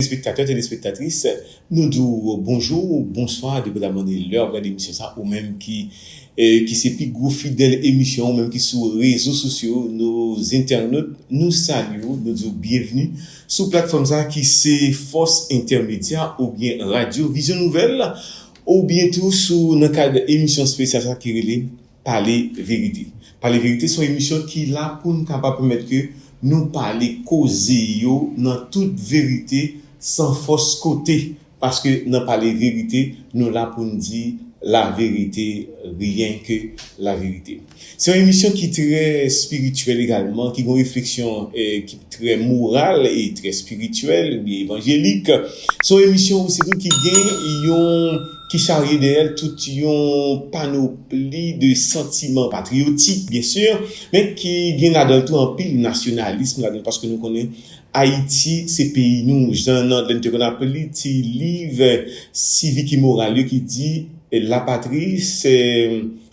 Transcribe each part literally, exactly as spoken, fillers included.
Telespèktatè, telespektatris, nou di w bonjou, bonswa, depandaman de lè w ap gade emisyon sa, ou menm ki, eh, ki se pi gwo fidèl emisyon, ou menm ki sou rezo sosyo, nou entènot, nou salye w, nou di w byenvni sou platfòm sa ki se Fòs Entèmedya oubyen Radyo Vizyon Nouvèl, oubyen tou sou nan kad emisyon espesyal sa ki rele Pale Verite. Pale Verite se yon emisyon ki la pou n kapab pèmèt ke nou pale koze yo nan tout verite, san fòs kote. Paske nan Pale Verite, nou la pou n di laverite, ryen ke laverite. Se yon emisyon ki trè espirityèl egalman, ki gen yon refleksyon, eh, ki trè moral e trè espirityèl oubyen evanjelik. Se yon emisyon osi tou ki gen yon, ki charye dèyè l tout yon panopli de santiman patriyotik, byen si, men ki gen ladan l tou anpil nasyonalis ladan l, paske nou konnen Ayiti se peyi nou, jan nan, lè n te konn apel li ti liv sivik e moral yo ki di, eh, la patrie, c'est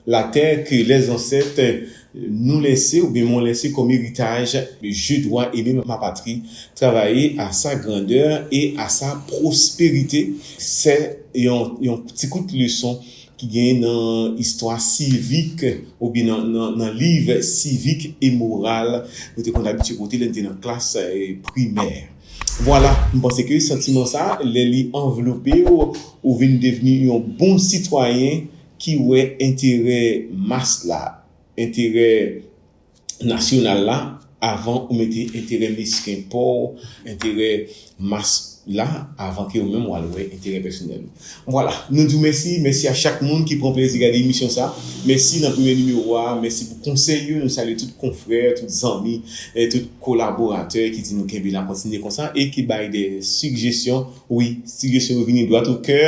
la terre que les ancêtres nous laissaient, oubyen m'ont laissé comme héritage, je dois aimer ma patrie, travailler à sa grandeur et à sa prospérité. Se yon, yon ti kout leson ki genyen nan istwa sivik oubyen nan, nan, nan liv sivik e moral nou te konn abitye pote lè n te nan klas, eh, primè. Vwala, m panse ke santiman sa, lè li anvlope w, ou vin devni yon bon sitwayen ki wè enterè mas la, enterè nasyonal la, avan ou mete enterè mesken pa w, enterè mas la, avan ke ou menm w al wè enterè pèsonèl ou. Vwala, nou di w mèsi, mèsi a chak moun ki pran plezi gade emisyon sa. Mèsi nan premye nimewo a, mèsi pou konsèy yo, nou salye tout konfrè, tout zanmi, e tout kolaboratè ki di nou kenbe la, kontinye konsa, e ki bay de sigjesyon. Wi, sigjesyon yo vini dwat o kè,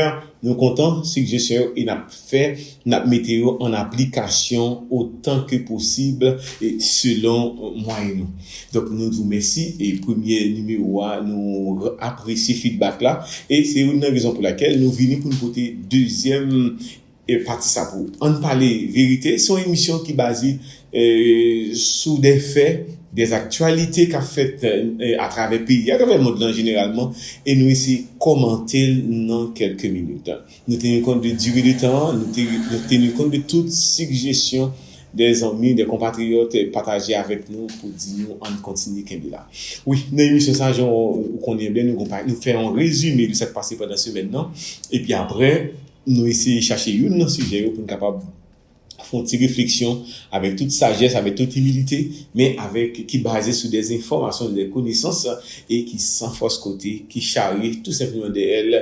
nou kontan, sigjesyon yo, e n ap fè, n ap mete yo an aplikasyon otan ke posib e selon mwayen nou. Donk, nou di w mèsi e premye nimewo a, nou apresye feedback la e se youn nan rezon pou lakèl nou vini pou n pote dezyèm, e, pati sa pou ou. Ann pale verite, se yon emisyon ki baze, e, sou de fè, de aktyalite k ap fèt, e, atravè peyi, atravè mond lan jeneralman, e nou eseye kòmante l nan kèlke minit. Nou teni kont de dire de tan an, nou te, nou teni kont de tout sigjesyon de zanmi, de konpatriyòt, eh, pataje avèk nou pou di nou ann kontinye kenbe la. Wi, nan emisyon sa, jan w, ou konnen byen, nou gon pa, nou fè yon rezime de sa k pase pandan semèn nan. Epi apre, nou eseye chache youn nan sijè yo pou n kapab fè yon ti refleksyon avèk tout sajès, avèk tout imilite, men avèk, ki baze sou de enfòmasyon, de konesans, e ki san fòs kote, ki charye tou senpleman dèyè l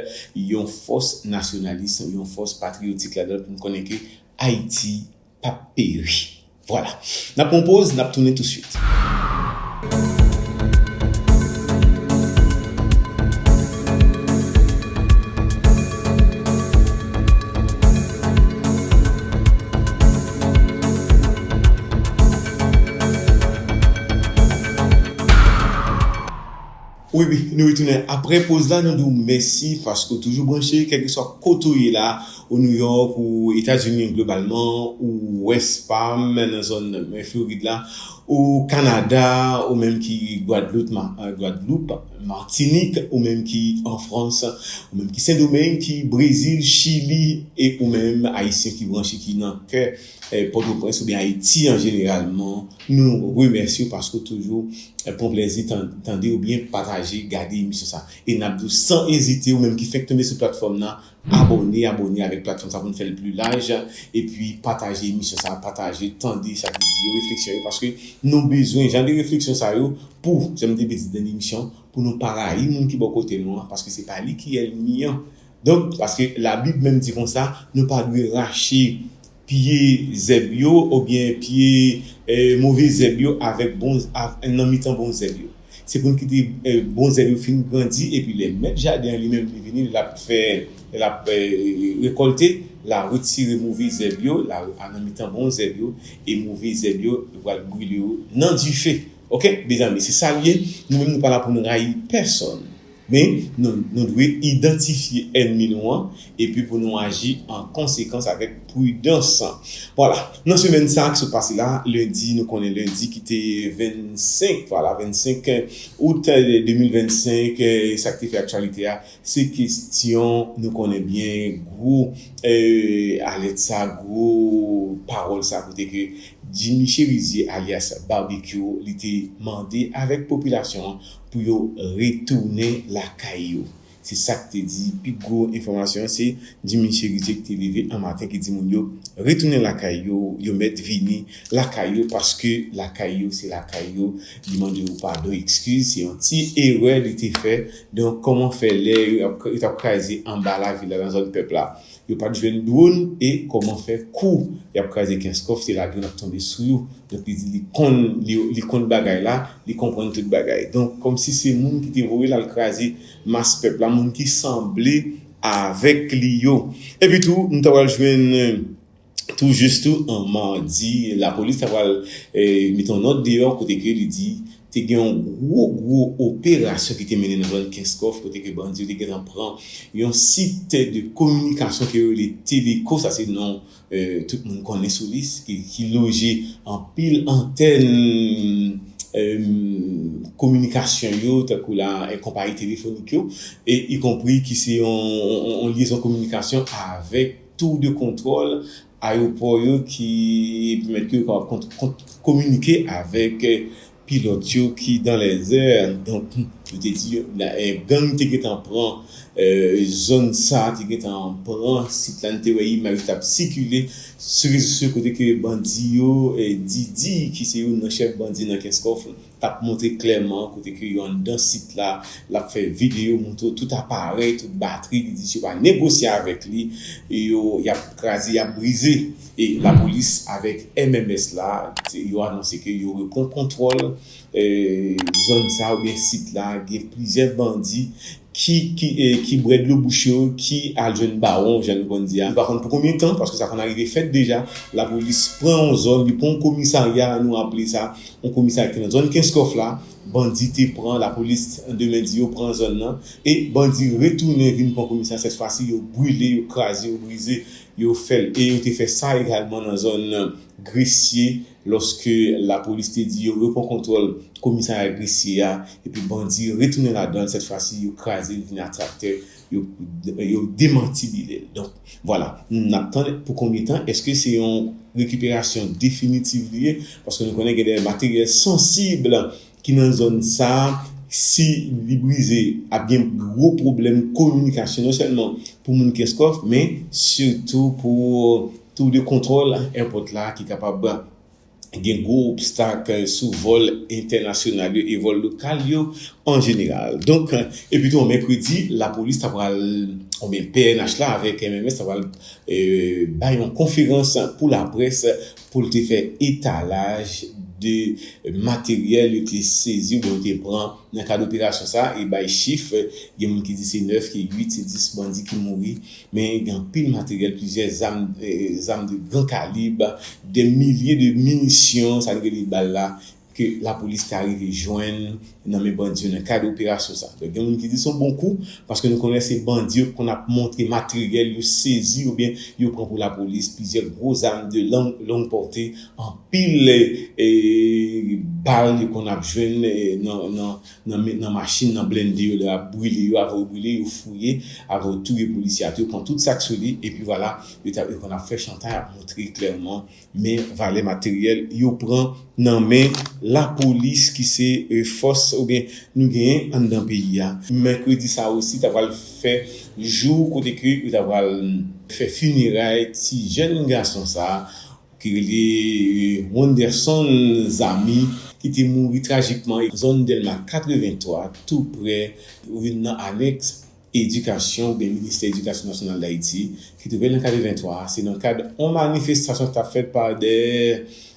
yon fòs nasyonalis, yon fòs patriyotik ladan l pou n konnen ke Ayiti p ap peri. Vwala. N ap pran yon poz, n ap tounen tousuit. Wi, wi, nou retounen apre poz la, nou di w mèsi paske w toujou branche, kèlkeswa kote w ye la, ou Nouyòk, ou Etazini globalman, ou West Palm, nan zòn, e, Florid la, ou Kanada, ou menm ki Gwadloup, Ma-, e, Gwadloup, Matinik, ou menm ki an Frans, ou menm ki Sendomeng, ki Brezil, Chili, e ou menm Ayisyen ki branche, ki nan kè, e, Pòtoprens oubyen Ayiti an jeneralman, nou remèsye w paske w toujou, e, pran plezi tan-, tande oubyen pataje, gade emisyon sa. E n ap di w san ezite, ou menm ki fenk tonbe sou platfòm nan, abòne, abòne avèk platfòm sa pou n fè l pli laj, epi pataje emisyon sa, pataje, tande sa ki di yo, refleksyon yo, paske nou bezwen jan de refleksyon sa yo pou, jan m te di nan emisyon, pou nou pa rayi moun ki bò kote nou an, paske se pa li ki ènmi an. Donk, paske Labib menm di konsa, nou pa dwe rache pye zèb yo, oubyen pye, e, move zèb yo avèk bon, av-, nan mitan bon zèb yo. Se pou n kite, e, bon zèb yo fin grandi, epi lè mèt jaden an li menm li vini, l ap fè, l ap, e, rekòlte, l a retire move zèb yo, l a, a nan mitan bon zèb yo, e move zèb yo, yo pral brile yo nan dife. Oke, mezanmi, se sa l ye. Nou menm, nou pa la pou nou rayi pèsonn. Men, nou, nou dwe idantifye ènmi nou an, epi pou nou aji an konsekans avèk pridans. Vwala, nan semèn sa a ki sot pase la, lendi, nou konnen lendi ki te vennsenk, vwala, vennsenk out de mil vennsenk, eh, sa ki te fè aktyalite a, se kesyon, nou konnen byen, gwo, eh, alèt sa, gwo pawòl sa, kote ke Jimmy Chérizier, alyas Barbecue, li te mande avèk popilasyon an pou yo retounen lakay yo. Se sa k te di, pi gwo enfòmasyon an, se Jimmy Chérizier ki te leve an maten, ki di moun yo retounen lakay yo, yo mèt vini lakay yo, paske lakay yo, se lakay yo. Li mande yo padon, ekskiz, se yon ti erè li te fè. Donk, kòman fè lè yo ap, yo t ap kraze anba lavil la, nan zòn pèp la, yo pa t jwenn dwòn, e kòman fè kou y ap kraze Kenskòf, se lage yo n ap tonbe sou yo. Donk, li di li konn, li, li konn bagay la, li konprann tout bagay. Donk, kòmsi se moun ki te voye l al kraze mas pèp la, moun ki sanble avèk li yo. Epi tou, nou ta pral jwenn, eh, tou jis tou, an madi, lapolis ta pral, eh, mete yon nòt deyò kote ke li di te gen yon gwo, gwo operasyon ki te mennen nan zòn Kenskòf, kote ke bandi yo te gentan pran yon sit de kominikasyon ke yo rele Teleco, sa se non, eh, tout moun konnen sou li, ki, ki loje anpil antèn, eh, kominikasyon yo, tankou la, eh, konpayi telefonik yo, e ikonpri ki se yon, yon, yon lyezon kominikasyon avèk tour de contrôle ayewopò yo ki pèmèt ke yo kapab kont-, kont-, kominike avèk, eh, pilòt yo ki dans les airs. Donk, yo te di, la, eh, gang te gentan pran, eh, zòn sa, te gentan pran sit la, nou te wè imaj yo t ap sikile sou rezo sosyo kote ke bandi yo, eh, Didi, ki se youn nan chèf bandi nan Kenskòf, t ap montre klèman kote ke yo anndan sit la, l ap fè videyo, montre w tout aparèy, tout batri, li di si yo pa negosye avèk li, yo, y ap kraze, y ap brize. E lapolis avèk M M S la, te, yo anonse ke yo repran kontwòl, eh, zòn sa oubyen sit la, gen plizyè bandi ki, ki, eh, ki bwè dlo bouch yo, ki al jwenn bawon, jan nou konn di a. Nou pa konn pou konbyen tan, paske sa konn arive fèt deja. Lapolis pran yon zòn, li pran yon komisarya, nou raple sa, yon komisarya ki nan zòn Kenskòf la, bandi te pran, lapolis, demen di yo pran zòn nan, e bandi retounen vin pran komisarya, sèt fwa si, yo brile, yo kraze, yo brize, yo fè l. E yo te fè sa egalman nan zòn Gresye, lòske lapolis te di yo repran kontwòl komisarya Gresye a, epi bandi retounen ladan l, sèt fwa si yo kraze l, vin a traktè, yo, yo demantibile l. Donk, vwala, n ap tann pou konbyen tan, èske se yon rekiperasyon definitiv li ye? Paske nou konnen gen de materyèl sansib ki nan zòn sa a, si li brize, ap gen gwo pwoblèm kominikasyon, non sèlman pou moun Kenskòf, men sitou pou tour de contrôle èpòt la ki kapab gen gwo obstak sou vòl entènasyonal yo e vòl lokal yo an jeneral. Donk, epi tou, mèkredi, lapolis ta pral, oubyen P N H la avèk M M S ta pral, eh, bay yon konferans pou laprès pou l te fè etalaj de materyèl yo te sezi oubyen yo te pran nan kad operasyon sa a, e bay chif, gen moun ki di se nèf, ki uit, se dis bandi ki mouri, men gen anpil materyèl, plizyè zam, eh, zam de gran kalib, dè milye de minisyon, sa n rele bal la, ke lapolis te arive jwenn nan men bandi yo nan kad operasyon sa. Donk, gen moun ki di se yon bon kou, paske nou konnen se bandi yo ki konn ap montre materyèl yo sezi oubyen yo pran pou lapolis, plizyè gwo zam de long, longue portée, anpil, eh, bal yo konn ap jwenn, eh, nan, nan, nan, nan machin, nan blende yo, lè y ap brile yo, avan yo brile, yo fouye, avan yo touye polisye a tou, yo pran tout sa k sou li, epi vwala, yo t ap, yo konn ap fè chantay, ap montre klèman men valè materyèl yo pran nan men lapolis ki se, eh, fòs oubyen nou genyen anndan peyi a. Mèkredi sa a osi ta pral fè jou kote ke yo ta pral fè fineray ti jèn gason sa a ki rele, eh, Wonderson Zamy, ki te mouri trajikman nan zòn Dèlma katrevenntwa, tou prè youn nan anèks edikasyon, oubyen Ministè Edikasyon Nasyonal Dayiti, ki twouve l nan katrevenntwa. Se nan kad yon manifestasyon ki t ap fèt pa dè,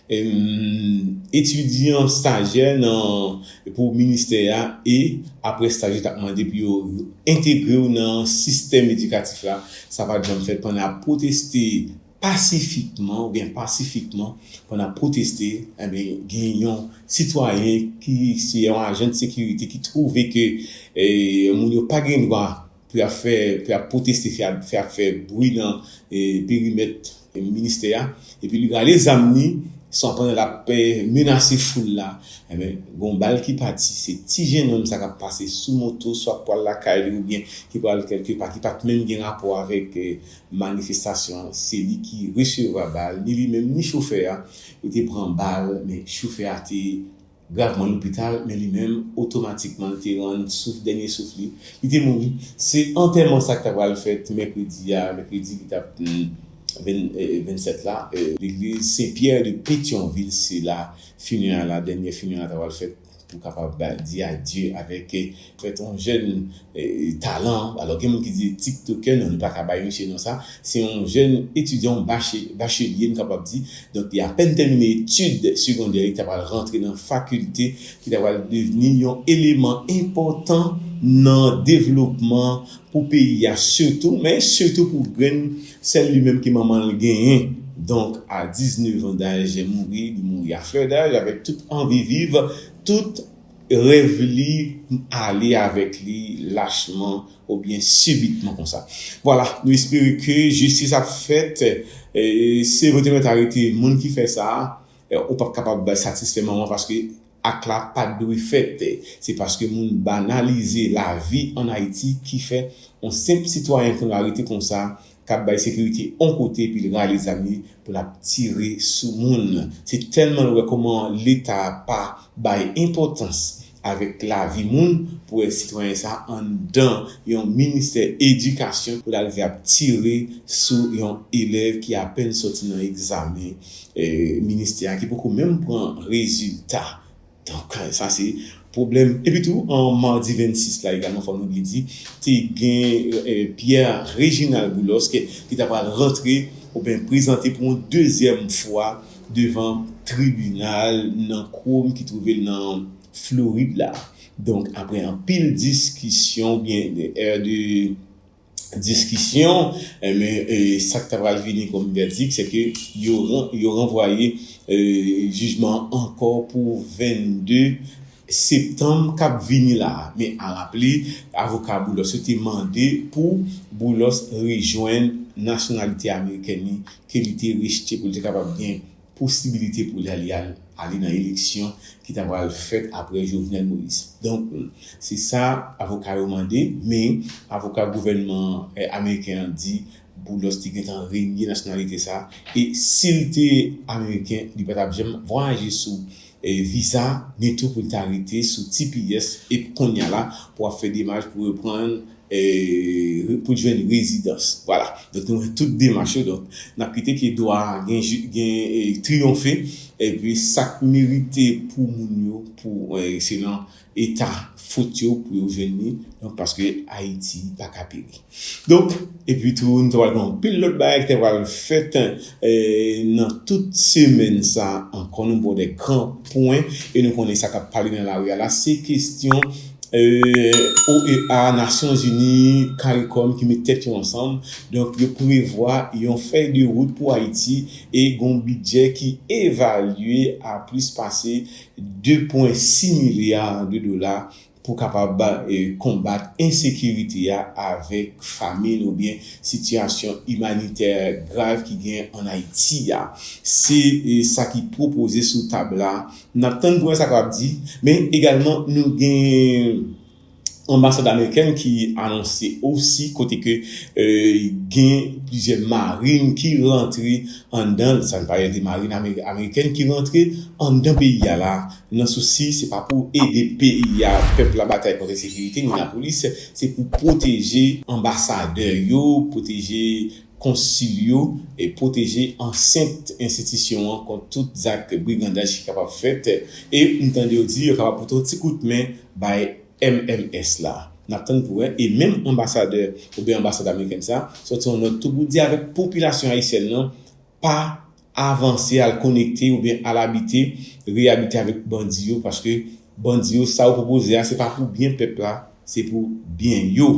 em, etidyan stajyè nan, pou ministè a, e apre staj yo t ap mande pou yo entegre w nan sistèm edikatif la. Sa pa t janm fèt pandan y ap pwoteste pasifikman oubyen pasifikman pandan pwoteste, enben, gen yon sitwayen ki se yon ajan de sekirite ki twouve ke eh, moun yo pa gen dwa pou y ap fè, pou y ap pwoteste, fè, fè, fè bri nan eh, perimèt eh, ministè a. Epi li rale zam li, swa pandan l ap eh, menase foul la. Enben, gon bal ki pati, se ti jennonm sa k ap pase sou moto, swa pral lakay li oubyen ki pral kèlke pa, ki pa t menm gen rapò avèk eh, manifestasyon an. Se li ki resevwa bal, ni li menm, ni chofè a. Yo te pran bal, men chofè a te gravman lopital, men li menm, otomatikman, li te rann souf, dènye souf li. Li te mouri. Se antèman sa ki ta pral fèt mèkredi a, mèkredi ki t ap vennsèt la, legliz Sen Pyè de Petyonvil, se la fineray la, dènye fineray la ta pral fèt pou kapab di adye avèk fèt yon jèn talan. Alò, gen moun ki di tiktokè, non, nou pa ka bay misye non sa. Se yon jèn etidyan, yon bachelye, nou kapab di. Donk, li apèn tèmine etid segondè, li ta pral rantre nan fakilte ki ta pral devni yon eleman enpòtan nan devlopman pou peyi a sitou, men sitou pou grenn sèl li menm ke manman l genyen. Donk, a diznèf an daj, mouri, li mouri a flè daj, avèk tout anvi viv, tout rèv li ale avèk li lachman oubyen sibitman konsa. Vwala, nou espere ke jistis ap fèt. Se vre te mèt arete moun ki fè sa, ou p ap kapab satisfè manman paske ak la pa t dwe fèt. Se paske moun banalize lavi ann Ayiti ki fè yon senp sitwayen pou nou arete konsa, k ap bay sekirite yon kote, epi l rale zam li pou l ap tire sou moun. Se tèlman l wè kòman Leta pa bay enpòtans avèk lavi moun, pou wè sitwayen sa anndan yon ministè edikasyon, pou l arive ap tire sou yon elèv ki apèn sòti nan egzamen eh, ministè a, ki poko menm pran rezilta. Donk, sa se pwoblèm. Epi tou, an madi vennsis la egalman, fò nou byen di, te gen eh, Pierre Réginald Boulos ki, ki ta pral rantre oubyen prezante pou yon dezyèm fwa devan tribinal nan Chrome ki twouve l nan Florid la. Donk, apre anpil diskisyon oubyen de, eh, de diskisyon, eh, men eh, sa k ta pral vini kòm vèdik, se ke yo, ran- yo ranvwaye eh, jijman an ankò pou vennde septanm k ap vini la a. Men a raple, avoka Boulos yo te mande pou Boulos rejwenn nasyonalite amerikèn li ke li te rejte pou li te kapab gen posibilite pou li ale, ale nan eleksyon ki ta pral fèt apre Jovenel Moïse. Donk, se sa avoka yo mande, men avoka gouvènman eh, ameriken an di Boulos te gentan renye nasyonalite sa, e si l te ameriken, li pa t ap janm vwayaje sou eh, viza, ni tou pou l ta rete sou T P S, e kounye a la, pou ap fè demach pou reprann, eh, pou l jwenn rezidans. Vwala. Donk, nou wè tout demach yo. Donk, n ap kite ke dwa a gen, gen eh, triyonfe, epi sa k merite pou moun yo, pou eh, selon eta fot yo, pou yo jwenn li. Donk, paske Ayiti pa ka peri. Donk, epi tou, nou te pral gen anpil lòt bagay ki te pral fèt eh, nan tout semèn sa ankò. Nou ba w de gran pwen, e nou konnen sa k ap pale nan lari a la, se kesyon eh, O E A, Nasyonzini, CARICOM ki met tèt yo ansanm. Donk, yo prevwa yon fèy de wout pou Ayiti e gon bidjè ki evalye a plis pase de pwen sis milya de dola pou kapab eh, konbat ensekirite a avèk famin oubyen sitiyasyon imanitè grav ki gen ann Ayiti a. Se eh, sa ki pwopoze sou tab la. N ap tann pou wè sa k ap di, men egalman nou gen anbasad amerikèn ki anonse osi kote ke eh, gen plizyè marin ki rantre anndan, sa n pa rele marin amerikèn ki rantre anndan peyi a la, nan sousi se pa pou ede peyi a, pèp la batay kont ensekirite, ni lapolis, se pou pwoteje anbasadè yo, pwoteje konsil yo, e pwoteje ansent enstitisyon an kont tout zak brigandaj ki kapab fèt. E m tande yo di yo kapab pote yon ti kout men bay M M S la. N ap tann pou wè. E menm anbasadè oubyen anbasad amerikèn sa sòti yon nòt tou pou di avèk popilasyon ayisyèn nan pa avanse al konekte oubyen al abite, reyabite avèk bandi yo, paske bandi yo, sa yo pwopoze a, se pa pou byen pèp la, se pou byen yo.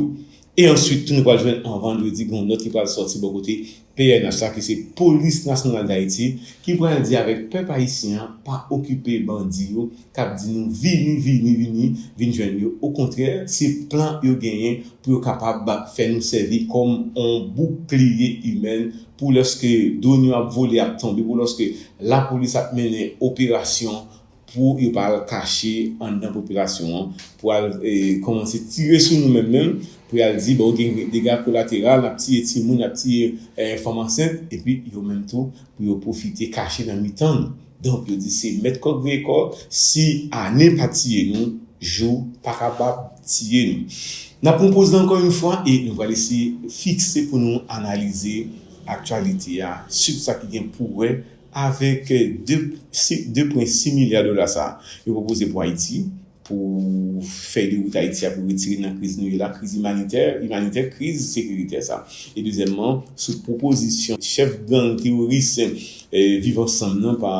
E answit tou, nou pral jwenn an vandredi, gen yon nòt ki pral sòti bò kote P N H la, ki se Polis Nasyonal Dayiti, ki pral di avèk pèp ayisyen an pa okipe bandi yo k ap di nou vini, vini, vini, vin jwenn yo. Okontrè, se plan yo genyen pou yo kapab fè nou sèvi kòm yon boukliye imen pou lòske dwòn yo ap vole, ap tonbe, pou lòske lapolis ap mennen operasyon pou yo pa al kache anndan popilasyon an, pou al, e, kòmanse tire sou nou menm menm, pou y al di, bon, gen dega kolateral, n ap tiye timoun, n ap tiye, e, fanm ansent, epi yo menm tou, pou yo pwofite kache nan mitan nou. Donk, yo di se mèt kòk veye kò, si ane pa tiye nou, jou pa kapab tiye nou. N ap pran poz la ankò yon fwa e nou pral eseye fikse pou nou analize aktyalite a, sitou sa ki gen pou wè avèk de, si, de pwen sis milya dola sa a yo pwopoze pou Ayiti, pou fè dewout Ayiti a, pou retire nan kriz nou ye la, kriz imanitè, imanitè, kriz sekiritè sa. E dezyèmman, sou pwopozisyon chèf gang teworis, e, Viv Ansanm nan pa,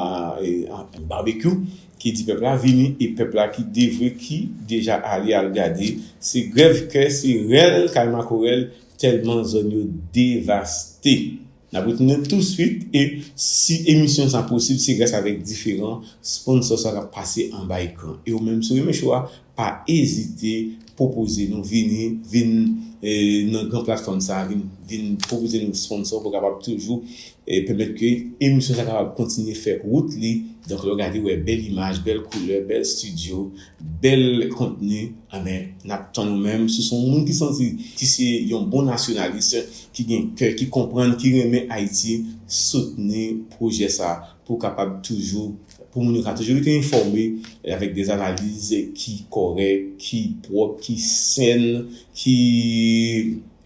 e, Barbecue, ki di pèp la vini, e pèp la ki devwe, ki deja ale al gade, se grèv kè, se rèl kay makorèl, tèlman zòn yo devaste. N ap retounen touswit, e si emisyon sa posib, se gras avèk diferan sponsò sa k ap pase anba ekran. E ou menm, si w renmen show a, pa ezite pwopoze nou vini, vin, e, nan gran platfòm sa, vin, vin pwopoze nou sponsò pou kapab toujou, e, pèmèt ke emisyon sa kapab kontinye fè wout li. Donk, lè w gade, w wè bèl imaj, bèl koulè, bèl estidyo, bèl kontni, anben, n ap tann ou menm. Si w se yon moun ki santi ki se yon bon nasyonalis, ki gen kè, ki konprann, ki renmen Ayiti, soutni pwojè sa pou kapab toujou, pou moun yo ka toujou rete enfòme avèk de analiz ki kòrèk, ki pwòp, ki sèn, ki,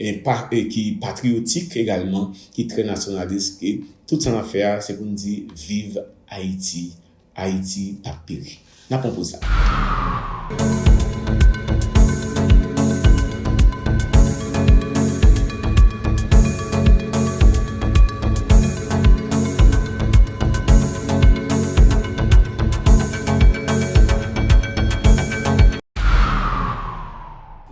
e, pa, e, ki patriyotik egalman, ki trè nasyonalis, ke tout sa n ap fè a, se pou n di viv Ayiti, Ayiti p ap peri. N ap pran poz la.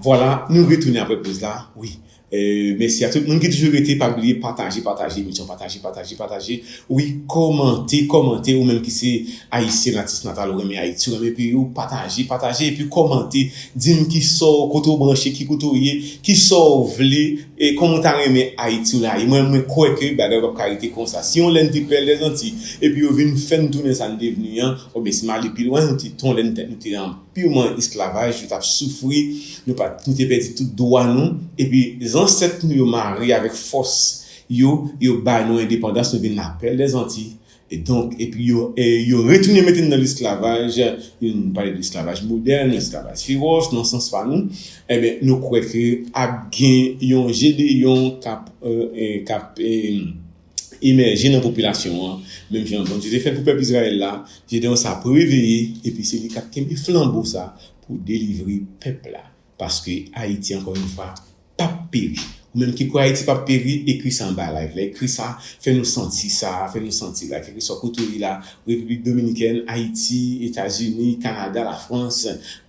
Vwala, nou retounen apre poz la. Wi. E, mèsi a tout moun ki toujou rete, pa bliye pataje, pataje emisyon, pataje, pataje, pataje. Wi, kòmante, kòmante, ou menm ki se Ayisyen natif natal, ou renmen Ayiti, ou renmen peyi w, pataje, pataje, epi kòmante, di m kisa w, kote w branche, ki kote w ye, kisa w vle, e kòman w ta renmen Ayiti w la ye. Mwen, mwen kwè ke bagay p ap ka rete konsa. Si yon lè n te pè Lèzanti, epi yo vin fè n tounen sa n te vini an, oubyen si m ale pi lwen, nou te, yon lè n te, nou te an pirman esklavaj, nou t ap soufri, nou pa, nou te pèdi tout dwa nou, epi zansèt nou yo mare avèk fòs yo, yo ba nou endepandans, nou vin lapè Lèzanti. E donk, epi yo, e yo retounen mete n nan lesklavaj, nou pale de lesklavaj modèn, lesklavaj fewòs, nan sans pa nou, enben, nou kwè ke ap gen yon Jedeyon k ap, e, e, k ap, e, emèje nan popilasyon an, menm jan Bondye te fè l pou pèp Izrayèl la, Jedeyon sa ap reveye, epi se li k ap kenbe flanbo sa pou delivre pèp la. Paske Ayiti, ankò yon fwa, p ap peri. Ou menm ki kwè Ayiti p ap peri, ekri sa anba live la, ekri sa, fè nou santi sa, fè nou santi la, kèlkeswa kote w ye la, Repiblik Dominikèn, Ayiti, Etazini, Kanada, Lafrans,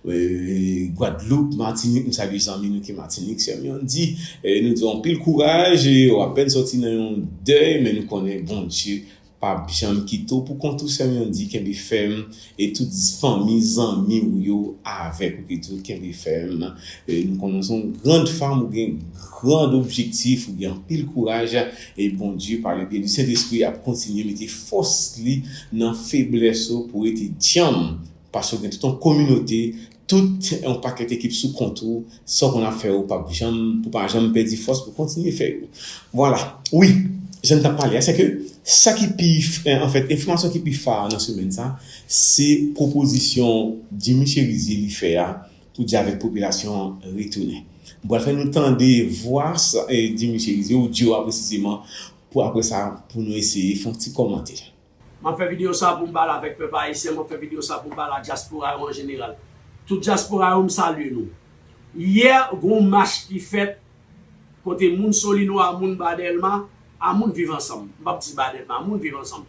e, Gwadloup, Matinik, m salye zanmi nou ki Matinik, sè m Yondy, e, nou di w anpil kouraj, e, w apèn sòti nan yon dèy, men nou konnen Bondye p ap janm kite w pou kont ou, sè m Yondy, kenbe fèm, e tout fanmi, zanmi w yo avèk ou, ki di w kenbe fèm. E, nou konnen w se yon grand fanm, ou gen grand objektif, ou gen anpil kouraj, e Bondye, pa le byen di Sentespri, ap kontinye mete fòs li nan feblès ou pou w rete djanm. Paske w gen tout yon kominote, tout yon pakèt ekip sou kont ou, sa w konn ap fè, ou p ap janm, pou pa janm pèdi fòs pou kontinye fè yo. Vwala. Wi, jan n t ap pale a, se ke sa ki pi, anfèt, enfòmasyon ki pi fa nan semèn sa, se pwopozisyon Jimmy Chérizier li fè a pou di avèk popilasyon an retounen. M pral fè nou tande vwa sa, e, Jimmy Chérizier, odyo a presizeman, pou apre sa, pou nou eseye fè yon ti kòmantè. M ap fè videyo sa pou m pale avèk pèp ayisyen, m ap fè videyo sa pou m pale a dyaspora yo an jeneral. Tout dyaspora yo, m salye nou. Yè, gen yon mach ki fèt kote moun Solino a moun Ba Dèlma, a moun Viv Ansanm, m p ap di Ba Dèlma, a moun Viv Ansanm,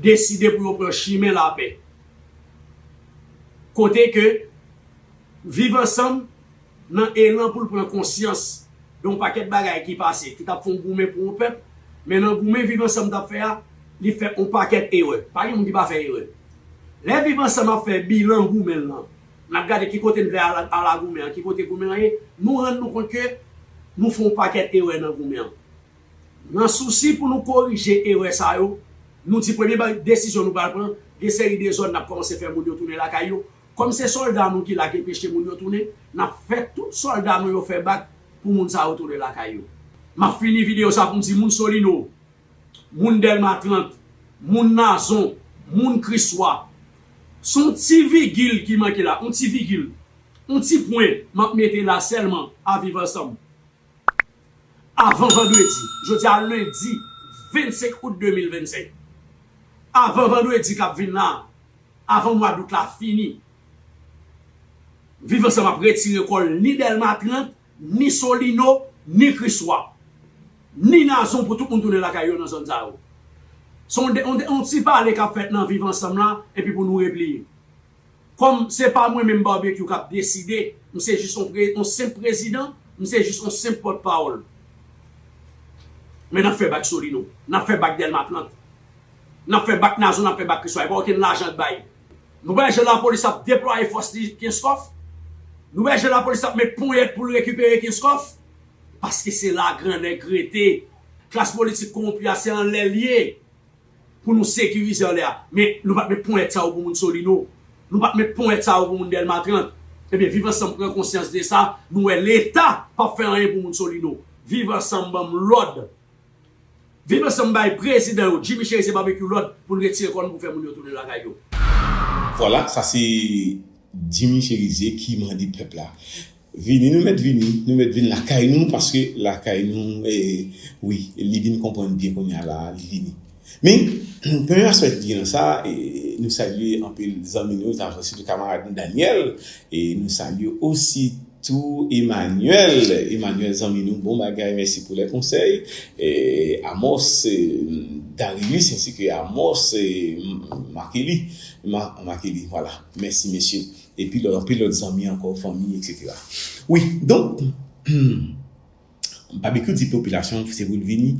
deside pou yo pran chimen lapè. Kote ke Viv Ansanm, nan elan pou l pran konsyans Gen yon pakèt bagay ki pase, ki t ap fè yon goumen pou yon pèp, men nan goumen Viv Ansanm t ap fè a, li fè yon pakèt erè. Pa gen moun ki pa fè erè. Lè Viv Ansanm ap fè bilan goumen l lan, n ap gade ki kote n vle al, al a goumen an, ki kote goumen an ye, nou rann nou kont ke nou fè yon pakèt erè nan goumen an. Nan sousi pou nou korije erè sa yo, nou di premye ba-, desizyon nou pral pran, gen seri de zòn n ap kòmanse fè moun yo tounen lakay yo. Kòm se sòlda nou ki la ki enpeche moun yo tounen, n ap fè tout sòlda nou yo fè bak pou moun sa yo tounen lakay yo. M ap fini videyo sa pou m di moun Solino, moun Dèlma trant, moun Nazon, moun Kriswa. Se yon ti vigil ki manke la, yon ti vigil, yon ti pwen m ap mete la sèlman a Viv Ansanm. Avan vandredi, jodi a lendi vennsenk out de mil vennsenk, avan vandredi k ap vin la, avan mwa dout la fini, Viv Ansanm ap retire kò l ni Dèlma trant, ni Solino, ni Kriswa, ni Nazon pou tout moun tounen lakay yo nan zòn sa yo. Se yon de-, yon de-, yon ti pale k ap fèt nan Viv Ansanm la, epi pou nou repliye. Kòm se pa mwen menm Barbecue k ap deside, m se jis yon pre-, yon senp prezidan, m se jis yon senp pòtpawòl. Men n ap fè bak Solino, n ap fè bak Dèlma trant, n ap fè bak Nazon, n ap fè bak Kriswa. E pa okenn lajan k bay. Nou wè jan lapolis ap deplwaye fòs li Kenskòf? Nou wè jan lapolis ap met ponyèt pou l rekipere Kenskòf? Paske se la grannèg rete. Klas politik kowonpi a, se anlè l ye pou nou sekirize anlè a. Men nou pa t met ponyèt sa yo pou moun Solino. Nou pa t met ponyèt sa yo pou moun Dèlma trant. Ebyen, Viv Ansanm pran konsyans de sa. Nou wè Leta p ap fè anyen pou moun Solino. Viv Ansanm ban m lòd. Viv Ansanm bay prezidan yo, Jimmy Chérizier Barbecue, lòd pou l retire kò l pou fè moun yo tounen lakay yo. Vwala, sa se Jimmy Chérizier ki mande pèp la. Vini, nou mèt vini, nou mèt vin lakay nou, paske lakay nou, eh, wi, li vin konprann byen kounye a la, li vini. Men, premye aspè ki gen nan sa, eh, nou salye anpil zanmi nou, sitou kamarad nou Daniel, e nou salye osi tou Emmanuel, Emmanuel zanmi nou, bon bagay, mèsi pou lè konsèy, eh, Amos, eh, Darius, ensi ke Amos, eh, Makeli, Ma-, Makeli, vwala, mèsi mesye. Epi lòt, anpil lòt zanmi ankò, fanmi, etsetera. Wi, donk, Barbecue di popilasyon se pou l vini.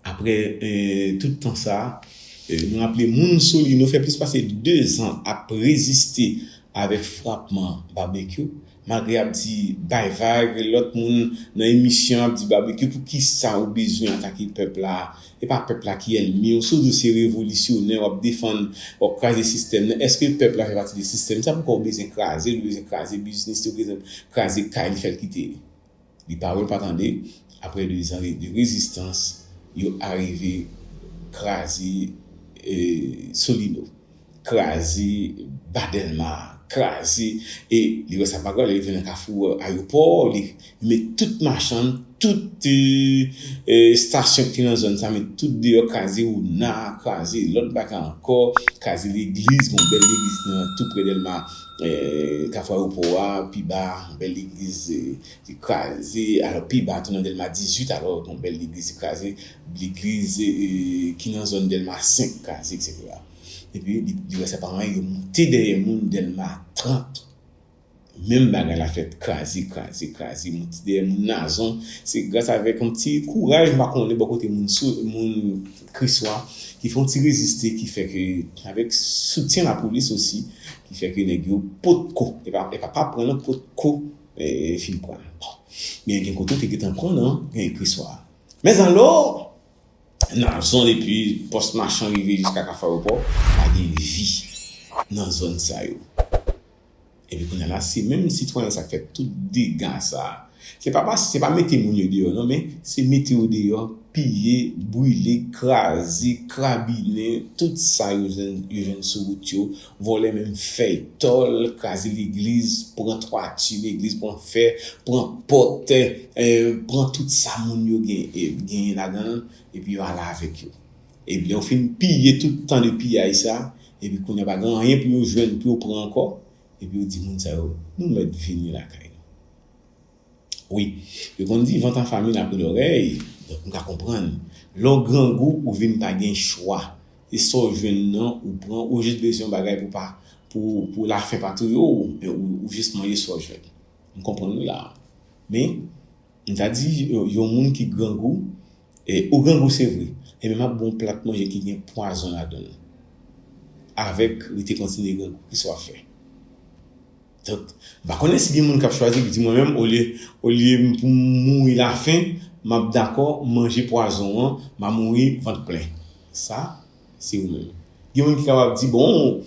Apre, eh, tout tan sa, eh, nou raple moun Solino fè plis pase de zan ap reziste avèk frapman Barbecue. Malgre y ap di bay vag, lòt moun nan emisyon ap di Barbecue, poukisa ou bezwen atake pèp la? E pa pèp la ki ènmi w. Si w di w se revolisyonè, w ap defann, w ap kraze sistèm nan, èske pèp la fè pati de sistèm sa? Poukisa w bezwen kraze l, ou bezwen kraze biznis li, ou bezwen kraze kay li, fè l kite li? Li pa wè, l pa tande. Apre de zan de rezistans, yo arive kraze, eh, Solino, kraze Ba Dèlma, kraze, e li wè sa pa grav, lè li vin nan kafou, eh, ayewopò, li met tout machann, tout, eh, eh, estasyon ki te nan zòn sa, met tout deyò, kraze Ona, kraze lòt bagay ankò, kraze legliz, gon bèl legliz nan tou pre Dèlma, eh, kafou ayewopò a, pi ba, yon bèl legliz, eh, Li kraze, alò pi ba tou nan Dèlma dizuit, alò yon bèl legliz li kraze, legliz, eh, ki nan zòn Dèlma senk kraze, etsetera. Epi li, li wè sa pa anyen, yo moute dèyè moun Dèlma trant. Menm bagay la fèt, kraze, kraze, kraze, moute dèyè moun Nazon. Se gras avèk yon ti kouraj, m pa konnen bò kote moun sou, moun Kriswa, ki fè yon ti reziste, ki fè ke, avèk soutyen lapolis osi, ki fè ke nèg yo potko, e pa, e pa, pa pran non, potko, eh, fin pran. Bon. Men gen kote w te gentan pran non, gen Kriswa. Mèzalò, Nazon depi pòs machann rive jiska kafou ayewopò, pa gen vi nan zòn sa yo. Epi kounye a la, se menm sitwayen sa k fè tout dega sa. Se pa, pa, se pa mete moun yo deyò non, men se mete yo deyò, piye, brile, kraze, krabinen, tout sa yo jwenn, yo jwenn sou wout yo, vòlè menm fèy tòl, kraze legliz, pran twati legliz, pran fè, pran pòt, eh, pran tout sa moun yo gen, eh, genyen ladan l, epi yo ale avèk yo. Epi lè yo fin piye tout tan de piyay sa, epi kounye a pa gen anyen pou yo jwenn, pou yo pran ankò, epi yo di moun sa yo, nou mèt vini lakay nou. Wi, yo konn di vant an famin apre lòrèy, donk nou ka konprann. Lè w grangou, ou vin pa gen chwa. E sa w jwenn nan, ou pran, ou jis bezwen yon bagay pou pa, pou, pou lafen pa touye w, men ou, ou jis manje sa w jwenn. M konprann ou la. Men, M ta di yon moun ki grangou, e, ou grangou se vre, enben m ap ba w yon plat manje ki gen pwazon ladan l. Avèk rete kontinye grangou, kisa w ap fè? Donk, m pa konnen si gen moun k ap chwazi, ki di mwen menm, olye, olye pou m mouri lafen, m ap dakò manje pwazon an, m a mouri vant plen. Sa, se ou menm. Gen moun ki kapab di, bon,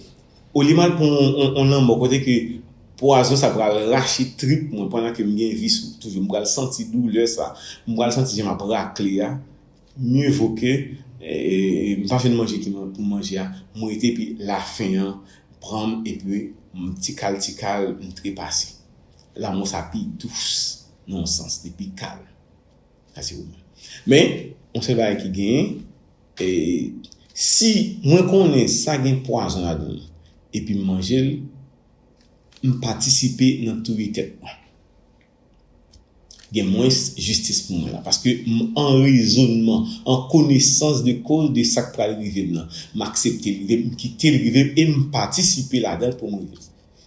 olye m al pran yon, yon, yon lanmò kote ke pwazon sa pral rache trip mwen pandan ke m gen vi sou, toujou m pral santi doulè sa, m pral santi jan m ap rakle a, mieux vaut que, e, m pa jwenn manje ki pou m manje a, m rete epi lafen an pran m epi m ti kal ti kal m trepase. Lanmò sa pi dous nan yon sans, li pi kal. Sa se ou menm. Men, yon sèl bagay ki genyen, e, si mwen konnen sa gen pwazon ladan l, epi m manje l, m patisipe nan touye tèt mwen. Gen mwens jistis pou mwen la. Paske m an rezonnman, an konesans de koz de sa k pral rive m nan. M aksepte l rive m, m kite l rive m, e m patisipe ladan l pou m rive.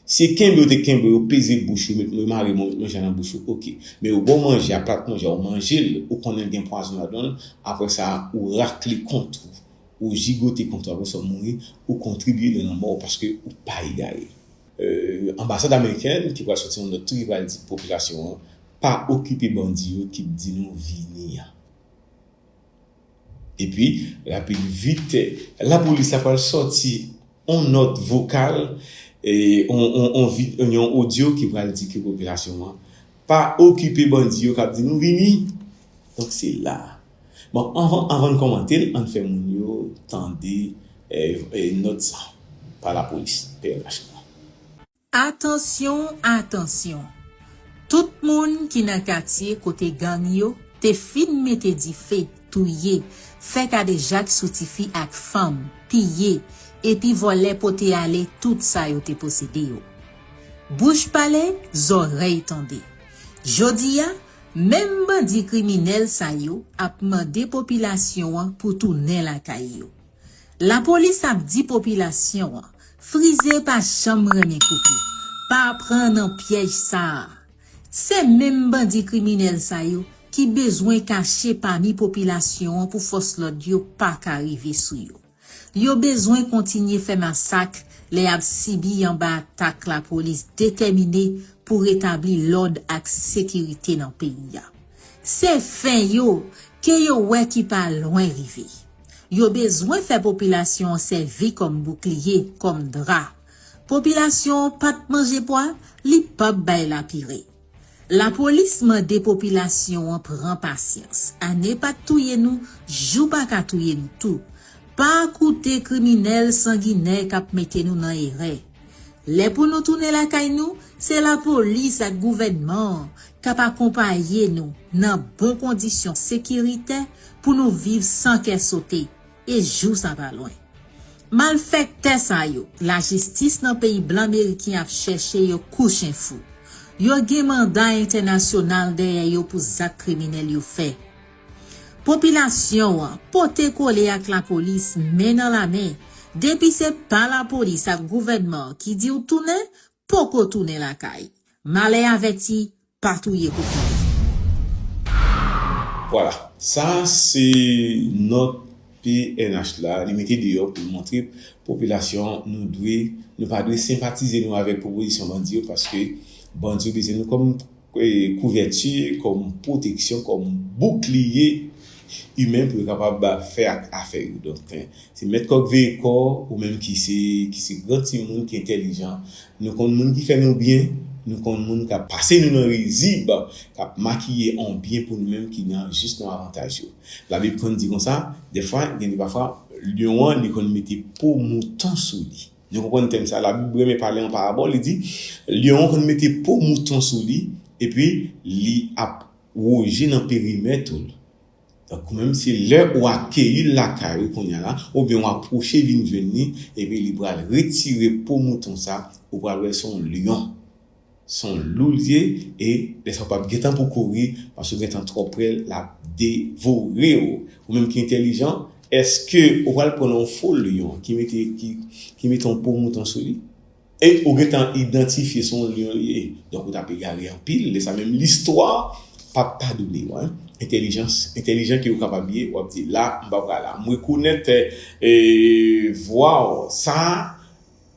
Si e kenbe yo te kenbe w, yo peze bouch ou, met mare manje nan bouch ou, oke. Men yo ba w manje a, plat manje a, ou manje l, ou konnen l gen pwazon ladan l, apre sa, ou rakle kont ou, ou jigote kont ou, apre sa, ou mouri, ou kontribye nan lanmò w paske ou pa egare. E, anbasad amerikèn ki pral soti yon nòt tou ki pral di popilasyon an, pa okipe bandi yo ki di nou vini an. Epi, rapid vit, lapolis la pral sòti yon nòt vokal, e, yon, yon, yon vi-, yon odyo ki pral di ke popilasyon an pa okipe bandi yo k ap di nou vini. Donk, se la. Bon, anvan, anvan n kòmante l, ann fè moun yo tande, e, e, nòt sa pa lapolis, P N H la. Atansyon, atansyon! Tout moun ki nan katye kote gang yo te fin mete dife, touye, fè kadejak sou tifi ak fanm, piye, epi vòlè pote ale tout sa yo te posede yo. Bouch pale, zòrèy tande. Jodi a, menm bandi kriminèl sa yo ap mande popilasyon an pou tounen lakay yo. Lapolis ap di popilasyon an, Frize pa janm renmen koukou, pa pran nan pyèj sa a. Se menm bandi kriminèl sa yo ki bezwen kache pami popilasyon an pou fòs lòd yo pa ka rive sou yo. Yo bezwen kontinye fè masak lè y ap sibi anba atak lapolis detèmine pou retabli lòd ak sekirite nan peyi a. Se fen yo ke yo wè ki pa lwen rive. Yo bezwen fè popilasyon an sèvi kòm boukliye, kòm dra. Popilasyon an pa t manje pwa, li p ap bay lapire. Lapolis mande popilasyon an pran pasyans. Ane pa t touye nou, jou pa ka touye nou tou. Pa koute kriminèl sanginè k ap mete nou nan erè. Lè pou nou tounen lakay nou, se lapolis ak gouvènman an k ap akonpaye nou nan bon kondisyon sekiritè pou nou viv san kè sote, e jou sa pa lwen. Malfèktè sa yo, lajistis nan peyi blan meriken ap chèche yo kou chen fou. Yo gen manda entènasyonal dèyè yo pou zak kriminèl yo fè. Popilasyon an pote kole ak lapolis men nan lamen. Depi se pa lapolis ak gouvènman an ki di w tounen, poko tounen lakay. Malè avèti, pa touye kokobe. Vwala, sa se nòt P N H la, li mete deyò pou l montre popilasyon an nou dwe, nou pa dwe senpatize nou avèk pwopozisyon bandi yo, paske bandi yo bezwen nou kòm, e, kouvèti, kòm pwoteksyon, kòm boukliye imen pou yo kapab fè ak afè yo. Donk, e, se mèt kòk veye kò, ou menm ki se, ki se gran timoun, ki entèlijan, nou konn moun ki fè nou byen, nou konn moun k ap pase nou nan rizib, k ap makiye on byen pou nou menm ki nan jis nou avantaj yo. Labib konn di konsa, dèfwa, gen de pafwa, lyon an, li konn mete po mouton sou li. Nou konprann tèm sa, Labib renmen pale an parabòl, li di, lyon an konn mete po mouton sou li, epi li ap woje nan perimèt ou. Donk, ou menm, se lè ou akeyi l lakay ou kounye a la, oubyen ou apwoche vin jwenn li, epi li pral retire po mouton sa, ou pral wè se yon lyon. Se yon lou l ye, e lè sa w p ap gentan pou kouri, paske w gentan twò prè, l ap devore w. Ou menm ki entèlijan, èske ou pral pran yon fo lyon ki mete, ki, ki mete yon po mouton sou li? E ou gentan idantifye se yon lyon li ye. Donk, ou t ap egare anpil. Lè sa menm, listwa p ap padone w, hein. Entèlijans, entèlijan ke ou kapab ye, w ap di, la, m pa pral la. M rekonèt, eh, vwa w. Sa,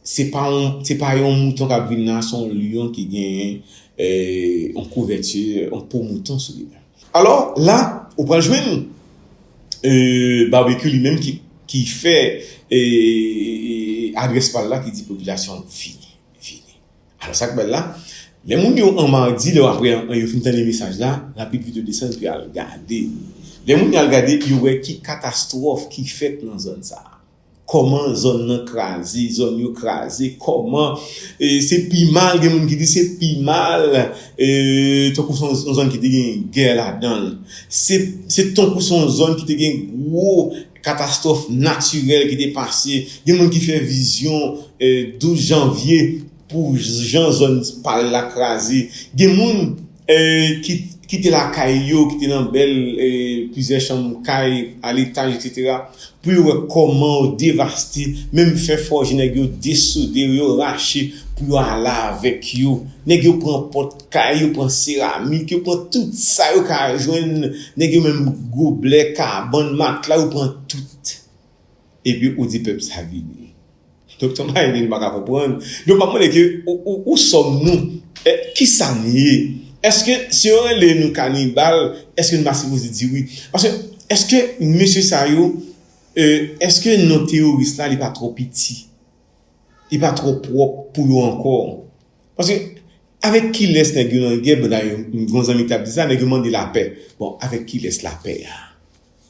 se pa yon, se pa yon mouton k ap vin la, se yon lyon ki genyen, eh, yon kouvèti, yon po mouton sou li menm. Alò, la, ou pral jwenn, eh, Barbecue li menm ki, ki fè, eh, adrès pa l la, ki di popilasyon vini, vini. Alò, sa k bèl la, lè moun yo an madi, lè apre yo fin tande mesaj la, rapid vit yo desann pou y al gade. Lè moun yo al gade, yo wè ki katastwòf ki fèt nan zòn sa a. Kòman zòn nan kraze, zòn yo kraze, kòman, eh, se pi mal, gen moun ki di se pi mal, eh, tankou se yon, yon zòn ki te gen gè ladan l. Se, se tankou se yon zòn ki te gen gwo katastwòf natirèl ki te pase. Gen moun ki fè vizyon, eh, douz janvye pou jan zòn pa l la kraze. Gen moun, eh, ki kite lakay yo, ki te nan bèl, eh, plizyè chanm kay, a letaj, etsetera, pou yo wè kòman yo devaste, menm fè fòje nèg yo desode, yo rache pou yo ale avèk yo. Nèg yo pran pòt kay, yo pran seramik, yo pran tout sa yo ka jwenn. Nèg yo menm goblè, kabann, matla, yo pran tout. Epi ou di pèp sa vini. Donk, se yon bagay ke nou pa ka konprann. Donk, m ap mande ke, ou, ou, où sommes-nous? Eh, kisa n ye? Èske, si yo rele nou kanibal, èske nou pa sipoze di wi? Paske, èske mesye sa yo, eh, èske non teworis la, li pa twò piti? Li pa twò pwòp pou yo ankò? Paske, avèk kilès nèg yo nan gè? Bon, dayè, m gen yon zanmi ki t ap di sa, nèg yo mande lapè. Bon, avèk kilès lapè a?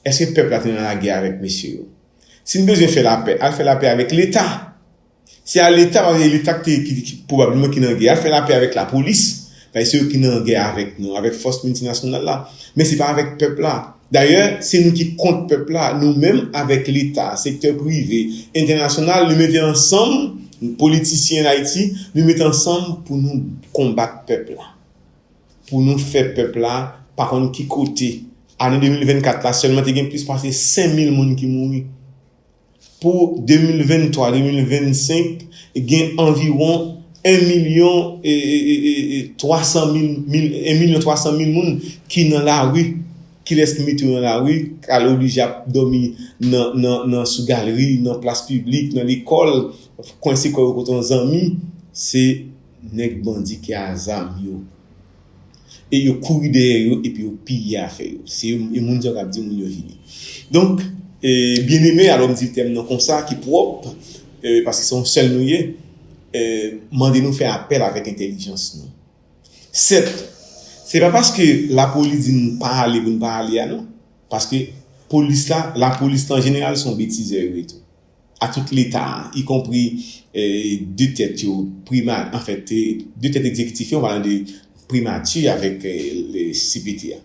Èske pèp la te nan lagè avèk mesye yo? Si n bezwen fè lapè, al fè lapè avèk Leta. Se a Leta, paske Leta ki te, ki, ki, pwobableman ki nan gè. Al fè lapè avèk lapolis, paske se yo ki nan gè avèk nou, avèk fòs miltinasyonal la. Men se pa avèk pèp la. Dayè, se nou ki kont pèp la. Nou menm avèk Leta, sektè prive, entènasyonal, nou mete ansanm, politisyen Ayiti, nou mete ansanm pou nou konbat pèp la. Pou nou fè pèp la pa konn ki kote. Ane de mil vennkat la sèlman te gen plis pase senk mil moun ki mouri. Pou de mil venntwa, de mil vennsenk, gen anviwon en milyon, e, e, e, e, e, twa san mil, mil, en milyon twa san mil moun ki nan lari. Kilès ki mete yo nan lari? K al oblije ap dòmi nan, nan, nan sou galri, nan plas piblik, nan lekòl, kwense kò yo kote yon zanmi, se nèg bandi ki a zam yo. E yo kouri dèyè yo, epi yo piye afè yo. Se yo, e moun sa yo k ap di moun yo vini. Donk, e, byeneme, alò m di tèm nan konsa, ki pwòp, e, paske se yon sèl nou ye, e, mande nou fè apèl avèk entèlijans nou. Sèt, se pa paske lapolis di n pa ale pou n pa ale a, non. Paske polis la, lapolis la an jeneral, se yon betizè yo ye tou. A tout Leta, ikonpri, eh, de tèt yo, prima, anfèt, eh, de tèt egzekitif yo, an palan de primati avèk, eh, le C P T a.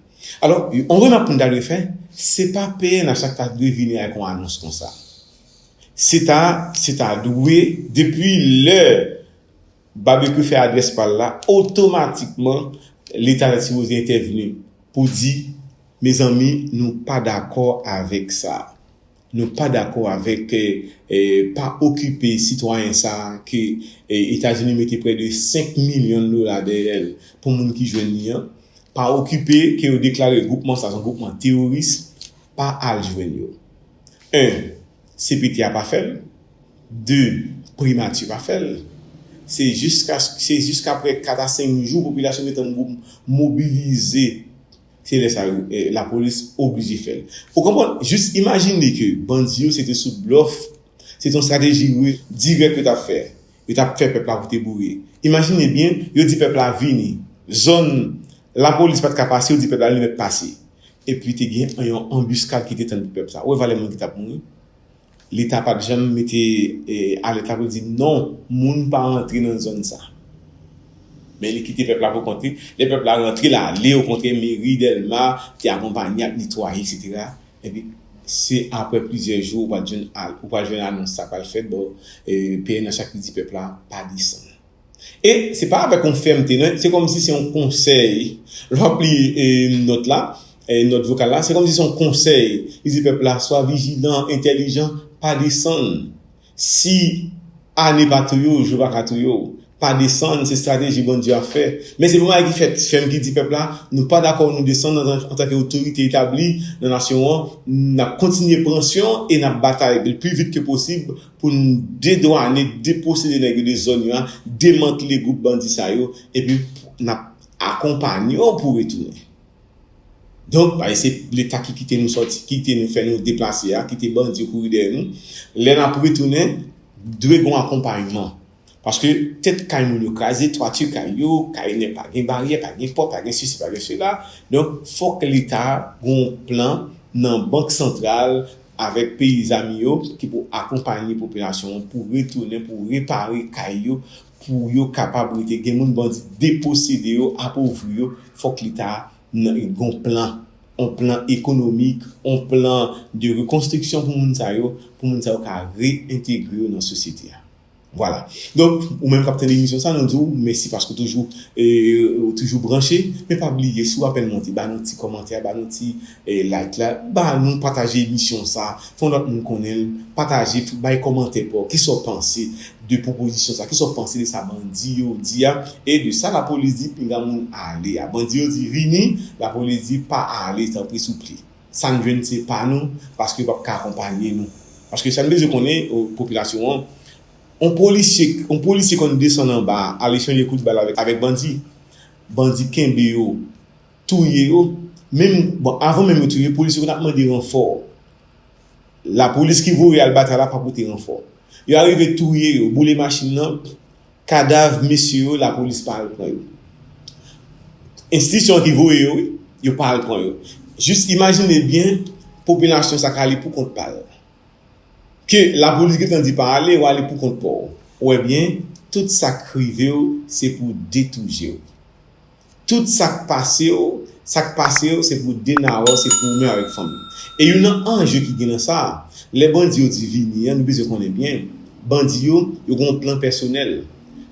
Alò, yon remak pou n ta dwe fè, se pa P N H la ki ta dwe vini avèk yon anons konsa. Se ta, se ta dwe, depi lè Barbecue fè adrès pa l la, otomatikman, Leta ta sipoze entèvni pou di, mezanmi, nou pa dakò avèk sa. Nou pa dakò avèk, eh, eh, pa okipe sitwayen sa a ke, eh, Etazini mete prè de senk milyon dola dèyè l pou moun ki jwenn li an. Pa okipe ke yo deklare gwoupman sa a se yon gwoupman teworis, pa al jwenn yo. En, C P T a pa fè l. De, primati pa fè l. Se jiska, se jiskaprè kat a senk jou popilasyon gentan gwoup mobilize. Se lè sa yo, eh, lapolis oblije fè l. Ou konprann? Jis imajine ke bandi yo se te sou blòf, se te yon estrateji ri-, dirèk yo t ap fè. Yo t ap fè pèp la pote boure. Imajine byen, yo di pèp la vini. Zòn lapolis pa t ka pase, yo di pèp la li mèt pase. Epi te gen yon anbiskad ki te tann pou pèp sa. Ou wè valè moun ki t ap mouri? Leta pa t janm mete, eh, alèt la pou l di non, moun pa rantre nan zòn sa. Men li kite pèp la pou kont li. Lè pèp la rantre, l ale, okontrè, meri Dèlma te akonpanye, ap netwaye, etsetera. Epi, se apre plizyè jou, ou pral jwenn al-, ou pral jwenn anons sa pral fèt, bon, eh, P N H la ki di pèp la pa desann. E se pa avèk yon fèmte, non, se kòmsi se yon konsèy. Lè w ap li, eh, nòt la, eh, nòt vokal la, se kòmsi se yon konsèy. Li di pèp la, swa vijilan, entèlijan, pa desann. Si ane pa touye w, jou pa ka touye w. pa desann, se estrateji bandi yo ap fè. Men se pou bagay ki fèt, fè m ki di pèp la, nou pa dakò nou desann antan, antanke otorite etabli nan nasyon an, n ap kontinye pansyon e n ap batay le pli vit ke posib pou n dedwanen, deposede nèg yo de zòn yo a, demantle gwoup bandi sa yo, epi n ap akonpanye w pou w retounen. Donk, paske se Leta ki kite nou sòti, ki kite nou fè nou deplase a, kite bandi yo kouri dèyè nou. Lè n ap retounen, dwe gen akonpayman. Paske tèt kay moun yo kraze, twati kay yo, kay nèg pa gen baryè, pa gen pòt, pa gen sesi, pa gen sela. Donk, fòk Leta gen yon plan nan Bank Santral avèk peyi zami yo ki pou akonpanye popilasyon an pou retounen, pou repare kay yo, pou yo kapab rete. Gen moun bandi deposede yo, apovri yo, fòk Leta nan gen yon plan, yon plan ekonomik, yon plan de rekonstriksyon pou moun sa yo, pou moun sa yo ka reyentegre yo nan sosyete a. Vwala. Donk, ou menm k ap tande emisyon sa, nou di w mèsi paske w toujou, e, ou toujou branche. Men pa bliye, si w apèn monte, ba nou ti kòmantè, ba nou ti, e, like la, ba nou pataje emisyon sa, fè yon lòt moun konnen l, pataje, bay kòmantè pa w, kisa w panse de pwopozisyon sa, kisa w panse de sa bandi yo di a, e de sa lapolis di pinga moun ale a. Bandi yo di vini, lapolis di pa ale, tanpri souple. Sa n jwenn se pa nou, paske yo p ap ka akonpanye nou. Paske sa n bezwen konnen, o, popilasyon an, yon polisye, yon polisye konn desann anba, al echange kout bal avèk, avèk bandi. Bandi kenbe yo, touye yo. Menm, bon, avan menm yo touye, polisye konn ap mande ranfò. Lapolis ki voye al batay la pa pote ranfò. Yo arive touye yo, boule machin nan, kadav mesye yo, lapolis pa al pran yo. Enstitisyon ki voye yo, wi, yo pa al pran yo. Jis imajine byen, popilasyon sa ka ale pou kont pa l. Ke lapolis gentan di pa ale, w ale pou kont pa w. Ou wè byen, tout sa k rive w, se pou detouje w. Tout sa k pase w, sa k pase w, se pou denare w, se pou ou menm avèk fanmi w. E youn nan anje ki gen nan sa, lè bandi yo di vini an, nou bezwen konnen byen, bandi yo, yo gen yon plan pèsonèl.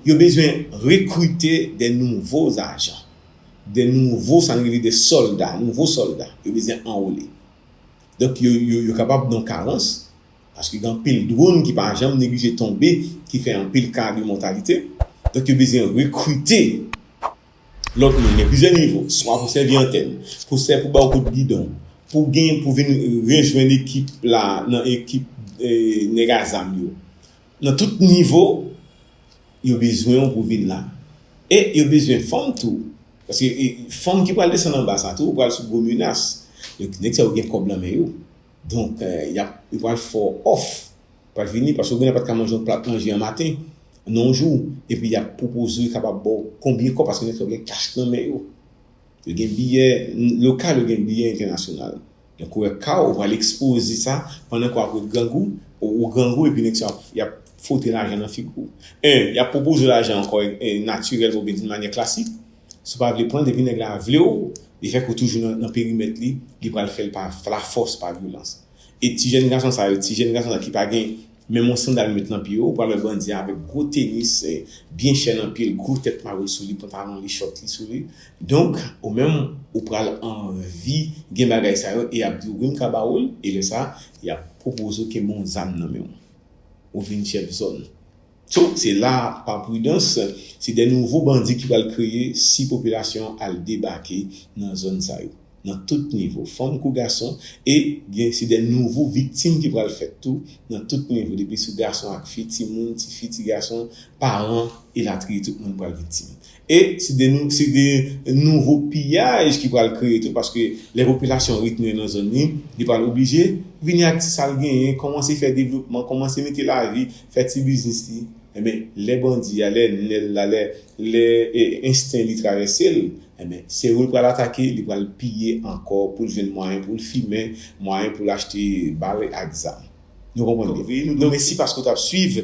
Yo bezwen rekrite de nouvo ajan, de nouvo, sa n rele de sòlda, nouvo sòlda. Yo bezwen anwole. Donk, yo, yo, yo kapab nan karans, paske gen anpil dwòn ki pa janm neglije tonbe, ki fè anpil ka de mòtalite. Donk, yo bezwen rekrite lòt moun. Gen plizyè nivo, swa pou sèvi antèn, pou sè pou ba w kout gidon, pou gen, pou vin rejwenn ekip la, nan ekip, eh, nèg a zam yo. Nan tout nivo, yo bezwen w pou vin la. E yo bezwen fanm tou. Paske, e, fanm ki pral desann anba sa tou, pral sou gwo menas. Donk, nèg sa yo gen kòb nan men yo. Donk, eh, y ap, yo pral fè w òf. Pral vini, paske w gen pa t ka manje yon plat manje an maten, nan yon jou, epi y ap pwopoze w, yo kapab ba w konbyen kòb, paske nèg sa yo gen kach nan men yo. Yo gen biyè lokal, yo gen biyè entènasyonal. Donk, ou wè ka w, ou pral ekspoze sa pandan ke w ap ret grangou, ou, ou grangou, epi nèg sa y ap, y ap fwote lajan nan figi w. En, y ap pwopoze w lajan ankò, en, natirèl oubyen d'une manière classique. Si w pa vle pran, depi nèg la vle w, li fè ke w toujou nan, nan perimèt li, li pral fè l pa lafòs, pa vyolans. E ti jèn gason sa yo, ti jèn gason sa ki pa gen menm yon sandal met nan pye yo, ou pral wè bandi a avèk gwo tenis, eh, byen chè nan pye l, gwo tèt mawon sou li, pantalon li, chòt li sou li. Donk, ou menm, ou pral anvi gen bagay sa yo, e y ap di w, "Wi, m ka ba ou l," e lè sa, y ap pwopoze w ke men yon zam nan men w. Ou vin chèf zòn. So, se la, pa pridans, se de nouvo bandi ki pral kreye si popilasyon an al debake nan zòn sa yo. Nan tout nivo, fanm kou gason, e gen, se de nouvo viktim ki pral fèt tou, nan tout nivo, depi sou gason ak fi, timoun, tifi, ti gason, paran, elatriye, tout moun pral viktim. E se de nou, se de nouvo piyaj ki pral kreye tou, paske lè popilasyon retounen nan zòn li, li pral oblije vini ak ti sa l genyen, kòmanse fè devlopman, kòmanse mete lavi, fè ti biznis li. Enben, lè bandi a, lè nèl la, lè, lè, e, ensten li travèse l, enben, se ou l pral atake, li pral piye ankò pou l jwenn mwayen pou l fimen, mwayen pou l achte bal ak zam. Nou konprann byen. Nou di w mèsi paske w t ap swiv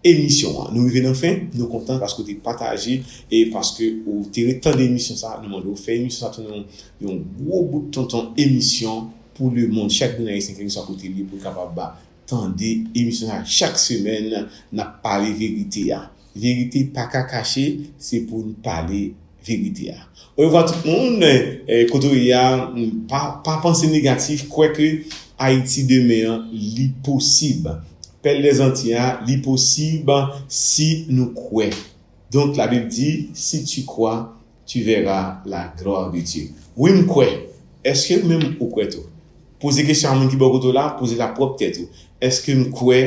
emisyon an. Nou rive nan fen, nou kontan paske w te pataje e paske w te ret tande emisyon sa a. Nou mande w fè emisyon sa a tounen yon, yon gwo bout tonton emisyon pou lemonn. Chak grenn ayisyen, kèlkeswa kote l ye, pou l kapab ba tande emisyon sa a chak semèn, n ap pale verite a. Verite pa ka kache, se pou n pale verite a. Orevwa tout moun, eh, kote w ye a, pa, pa panse negatif, kwè ke Ayiti demen an, li posib. Pèl dèzanti a, li posib si nou kwè. Donc, la Bible dit, si tu crois, tu verras la gloire de Dieu. Wi, m kwè. Èske ou menm ou kwè tou? Poze kesyon a moun ki bò kote w la, poze l a pwòp tèt ou. Èske m kwè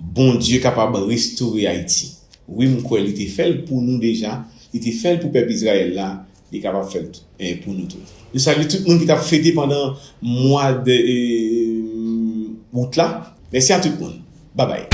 Bondye kapab restore Ayiti? Wi, m kwè li te fè l pou nou deja, li te fè l pou pèp Izrayèl la, li kapab fè l tou, eh, pou nou tou. Nou salye tout moun ki t ap fete pandan mwa de eh, wout la. Mèsi a tout moun. Babay.